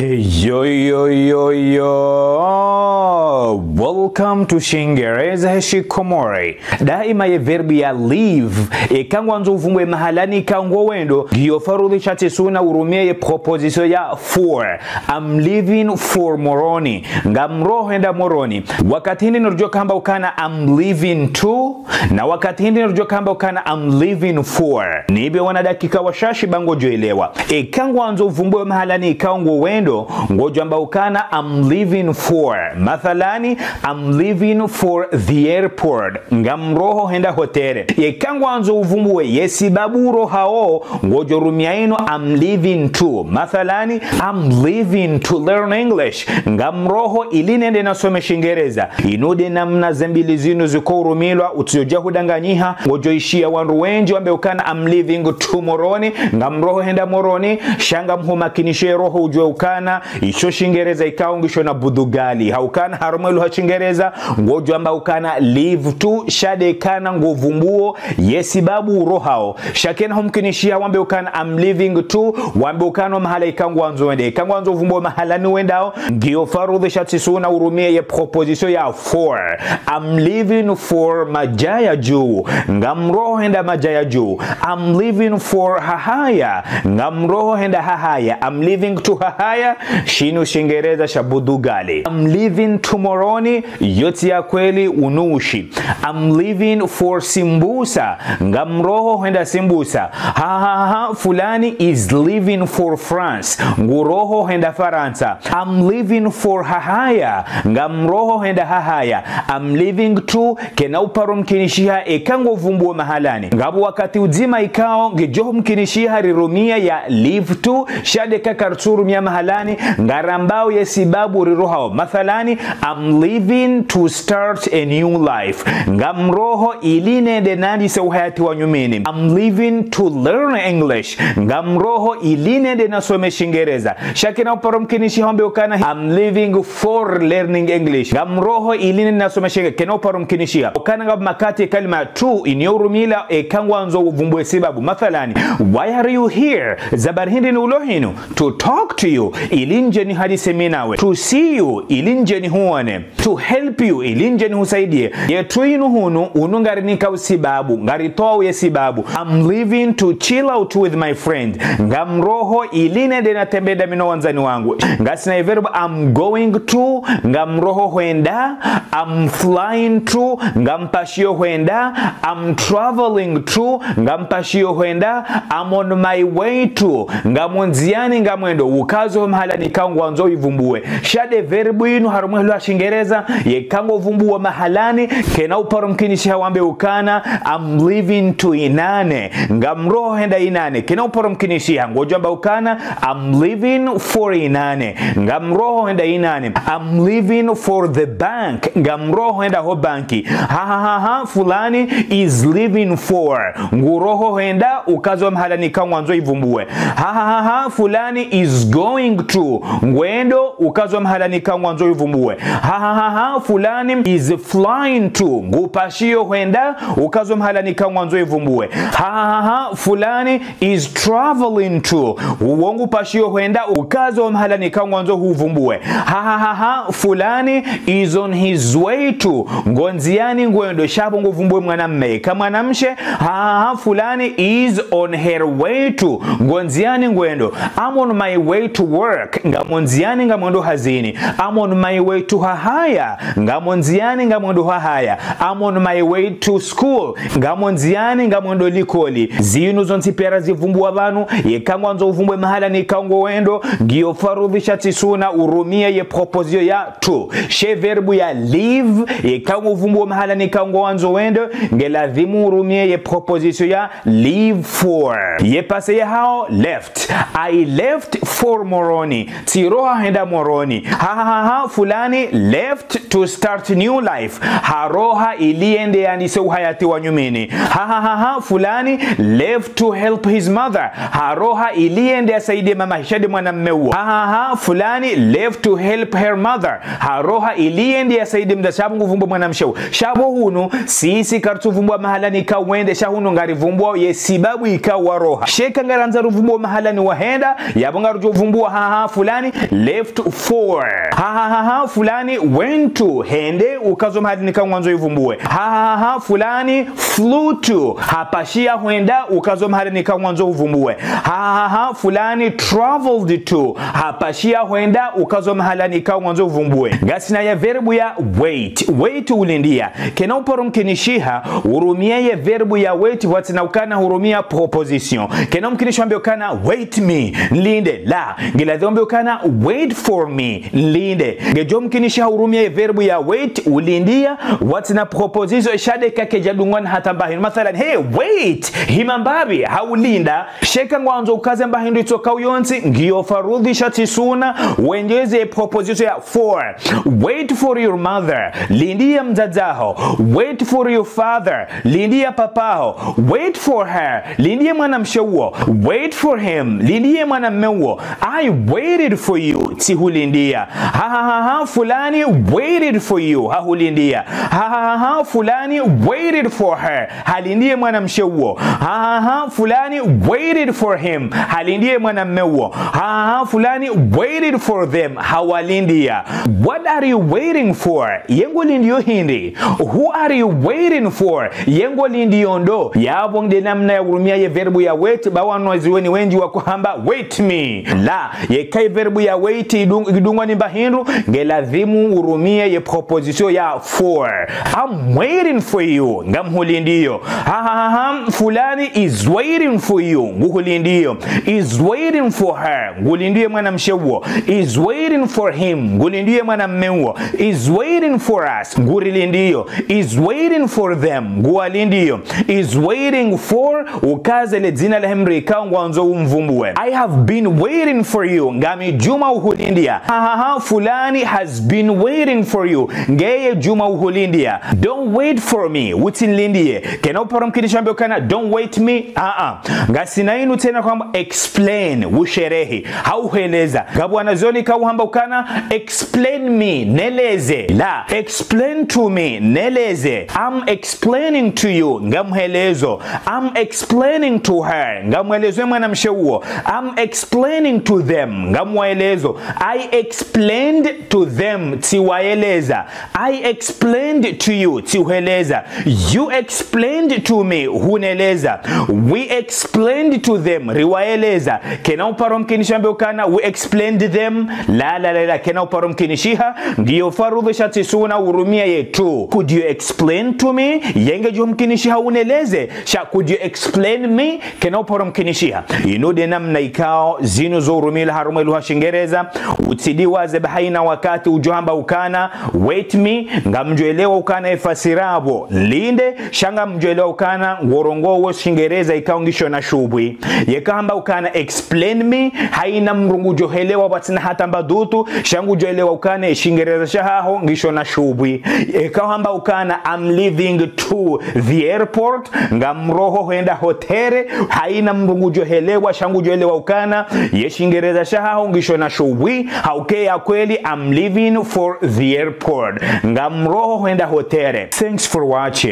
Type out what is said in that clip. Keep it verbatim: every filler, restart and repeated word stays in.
Yo, yo, yo, yo. Welcome to Shingereza Shikomori. Daima ye verbe ya leave, eka ngwandzo uvumbue mahalani ikao ngwendo, ngiyo faradhwi sha tsi suna urumie ye préposition ya for. I'm leaving for Moroni. Ngamroho hwenda Moroni. Wakati hindri ngodjo hamba ukana I'm leaving to, na wakati hindri ngodjo hamba ukana I'm leaving for. Nibe wana dakika washashi ba ngodjo elewa. Eka ngwandzo uvumbue mahalani ikao ngwendo, ngodjo hamba ukana I'm leaving for. Mathalani, I'm leaving for the airport. Ngamroho hwenda hotere. Eka ngwandzo uvumbue ye sibabu urohao, ngodjo rumia inu I'm leaving to. Mathalani, I'm leaving to learn English. Ngamroho ili nende nasome Shingereza. Inu nde namna ze mbili zinu ziko urumilwa, utsodja hudanganyiha, ngodjo ishia wandru wendji wambe ukana I'm leaving to Moroni, ngamroho hwenda Moroni, sha ngamhumakinishe roho udjue ukana isho Shingereza ikao ngisho na budugali. Hau ukana harumwa lugha ya Shingereza, ngodjo hamba ukana leave to, sha nde kana ngovumbuo ye sibabu urohao. Sha kena humkinishiha wambe ukana I'm leaving to, wambe ukana mahala ikao ngwandzo wende. Eka ngwandzo uvumbue mahalani wendao, ngiyo faradhwi sha tsi suna urumie ye préposition ya for. I'm leaving for Madjaya dju. Ngamroho hwenda Madjaya dju. I'm leaving for Hahaya. Ngamroho hwenda Hahaya. I'm leaving to Hahaya. Shinu Shingereza sha budugali. I'm leaving to Moroni. Yo tsi ya kweli, unushi. I'm leaving for Simbusa. Ngamroho hwenda Simbusa. Ha, ha, ha, ha, fulani is leaving for France. Nguroho hwenda Farantsa. I'm leaving for Hahaya. Ngamroho hwenda Hahaya. I'm leaving to, kena uparo mkinishiha eka ngovumbuo mahalani. Ngapvo wakati udzima ikao ngedjo mkinishiha rirumia ya leave to, sha nde ka kartsu rumia mahalani, ngarambao ye sibabu rirohao. Mathalani, I'm leaving to start a new life. Ngamroho ili nende nandise uhayati wa nyumeni. I'm leaving to learn English. Ngamroho ili nende nasome Shingereza. Sha kena uparo mkinishiha wambe ukana I'm leaving for learning English. Ngamroho ili nende nasome Shingereza. Kena uparo mkinishiha. Ukana ngapvo makati kalima to inu urumilwa eka ngwandzo uvumbue sibabu. Mathalani, why are you here? Sababu hindri ni ulo hunu? To talk to you. Ili ndje nihadisi mi nawe. To see you. Ili ndje nihuone. To help you. Ili ndje nihusaidie. Ye to inu hunu, unu ngarinikao sibabu. Ngaritoao ye sibabu. I'm leaving to chill out with my friend. Ngamroho ili nende natembee nda mi no wandzani wangu. Ngasina ye verbe I'm going to, ngamroho hwenda, I'm flying to, ngampashio hwenda, I'm traveling to, ngampashio hwenda, I'm on my way to, ngamo ndziani ngamwendo, ukazo mahalani ikao ngwandzo ivumbue. Sha nde verbe inu harumwa lugha ya Shingereza, yeka ngovumbuo mahalani, kena uparo mkinishiha wambe ukana, I'm leaving to Inane. Ngamroho hwenda Inane. Kena uparo mkinishiha, ngodjo hamba ukana, I'm leaving for Inane. Ngamroho hwenda Inane. I'm leaving for the bank. Ngamroho hwenda ho banki. Ha, ha, ha, ha, fulani is leaving for. Nguroho hwenda, ukazo mahalani ikao ngwandzo ivumbue. Ha, ha, ha, ha, fulani is going to. Ngwendo, ukazo mahalani ikao ngwandzo ivumbue. Ha, ha, ha, ha, fulani is flying to. Ngupashio hwenda, ukazo mahalani ikao ngwandzo ivumbue. Ha, ha, ha, ha, fulani is traveling to. Uwo ngupashio hwenda, ukazo mahalani ikao ngwandzo huvumbue. Ha, ha, ha, ha, fulani is on his way to. Ngo ndziani ngwendo, sha pvo ngovumbue mwanamme. Ka mwanamshe, ha, ha, ha, fulani is on her way to. Ngo ndziani ngwendo. I'm on my way to work. Ngamo ndziani ngamwendo hazini. I'm on my way to Hahaya. Ngamo ndziani ngamwendo Hahaya. I'm on my way to school. Ngamo ndziani ngamwendo likoli. Zinu zontsi pia razivumbua pvanu, yeka ngwandzo uvumbue mahalani ikao ngowendo, ngiyo faradhwi sha tsi suna urumie ye préposition ya to. She verbe ya leave, yeka ngovumbua mahalani ikao ngowandzo wende, ngeladhimu urumie ye préposition ya leave for. Ye passé yahao, left. I left for Moroni. Tsiroha hwenda Moroni. Ha, ha, ha, ha, fulani left to start new life. Haroha ili yende yandise uhayati wa nyumeni. Ha, ha, ha, ha, fulani left to help his mother. Haroha ili yende yasaidie mamahe, sha nde mwanamme uwo. Ha, ha, ha, fulani left to help her mother. Haroha ili yende yasaidie mdzadze, sha pvo nguvumbue mwanamshe uwo. Sha pvo hunu, sisi karitsuvumbua mahalani ikao wende, sha hunu ngarivumbuao ye sibabu ikao waroha. Sha eka ngarandzo rivumbuo mahalani wahenda, yapvo ngaridjo vumbua ha ha, ha, fulani left for. Ha, ha, ha, ha, fulani went to, hende ukazo mahalani ka ngwandzo ivumbuwe. Ha, ha, ha, ha, fulani flew to, hapashia hwenda ukazo mahalani ka ngwandzo uvumbuwe. Ha, ha, ha, ha, fulani traveled to, hapashia hwenda ukazo mahalani ka ngwandzo uvumbuwe. Ngasina ye verbe ya wait. Wait ulindia. Kena uparo mkinishiha urumia ye verbe ya wait pvwatsina ukana hurumia préposition. Kena mkinishiha wambe ukana wait me, nilinde. La, ngiladhimu wambe ukana wait for me, nilinde. Ngedjo mkinishiha urumia ye verbe ya wait ulindia, pvwatsina préposition, sha eka kayidjadungwa na hata mba hindru. Mathalan, hey, wait, hima mbapvi, hau linda. Sha eka ngwandzo ukaze mba hindru itsoka uyontsi, ngiyo faradhwi sha tsi suna wendjeze préposition ya for. Wait for your mother, lindia mdzadze waho. Wait for your father, lindia papa waho. Wait for her, lindia mwanamshe uwo. Wait for him, lindia mwanamme uwo. I waited for you, tsihulindia. Ha, ha, ha, ha, fulani waited for you, hahulindia. Ha, ha, ha, ha, fulani waited for her, halindia mwanamshe uwo. Ha, ha, ha, fulani waited for him, halindia mwanamme uwo. Ha, ha, ha, fulani waited for them, hawalindia. What are you waiting for? Ye ngolindio hindri? Who are you waiting for? Ye ngolindio ndo? Yapvo nde namna ya urumia ye verbe ya wait, ba wanazioni wendji wakohamba wait me. La, yeka ye verbe ya wait idung-, idungwa ni mba hindru, ngeladhimu urumie ye préposition ya for. I'm waiting for you, ngamhulindio. Ha, ha, ha, ha, fulani is waiting for you, nguhulindio. Is waiting for her, ngulindio ye mwanamshe uwo. Is waiting for him, ngulindio ye mwanamme uwo. Is waiting for us, ngurilindio. Is waiting for them, nguwalindio. Is waiting for, ukaze le dzina la he mdru ikao ngwandzo umvumbuwe. I have been waiting for you, ngami djuma uhulindia. Ha, ha, ha, fulani has been waiting for you, ngeye djuma uhulindia. Don't wait for me, utsinilindie. Kena uparo mkinishiha wambe ukana don't wait me, a, a. Ngasina inu tsena hwamba explain, usherehi, hau hueleza. Ngapvo wanazioni ikao uhamba ukana explain me, neleze. La, explain to me, neleze. I'm explaining to you, ngamhuelezo. I'm explaining to her, ngamhuelezo ye mwanamshe uwo. I'm explaining to them, ngamwaelezo. I explained to them, tsiwaeleza. I explained to you, tsihueleza. You explained to me, huneleza. We explained to them, riwaeleza. Kena uparo mkinishiha wambe ukana we explained them. La, la, la, la, kena uparo mkinishiha. Ngiyo faradhwi sha tsi suna urumia ye to. Could you explain to me? Ye ngedjo mkinishiha uneleze. Sha could you explain me? Kena uparo mkinishiha. Inu nde namna ikao zinu zo urumilwa harumwa ye lugha ya Shingereza. Utsidiwaze ba haina wakati udjo hamba ukana wait me, ngamdjo elewa ukana ye fasiri yapvo nilinde, sha ngamdjo elewa ukana ngorongowo Shingereza ikao ngisho na shubwi. Yeka hamba ukana explain me, haina mdru ngudjo helewa pvatsina hata mba dutu, sha ngudjo elewa ukana ye Shingereza shahaho ngisho na shubwi. Yeka hamba ukana I'm leaving to the airport, ngamroho hwenda hotere, haina mdru ngudjo helewa, sha ngudjo elewa ukana ye Shingereza shahaho ngisho na shubwi, hauka ye kweli, I'm leaving for the airport, ngamroho hwenda hotere. Thanks for watching.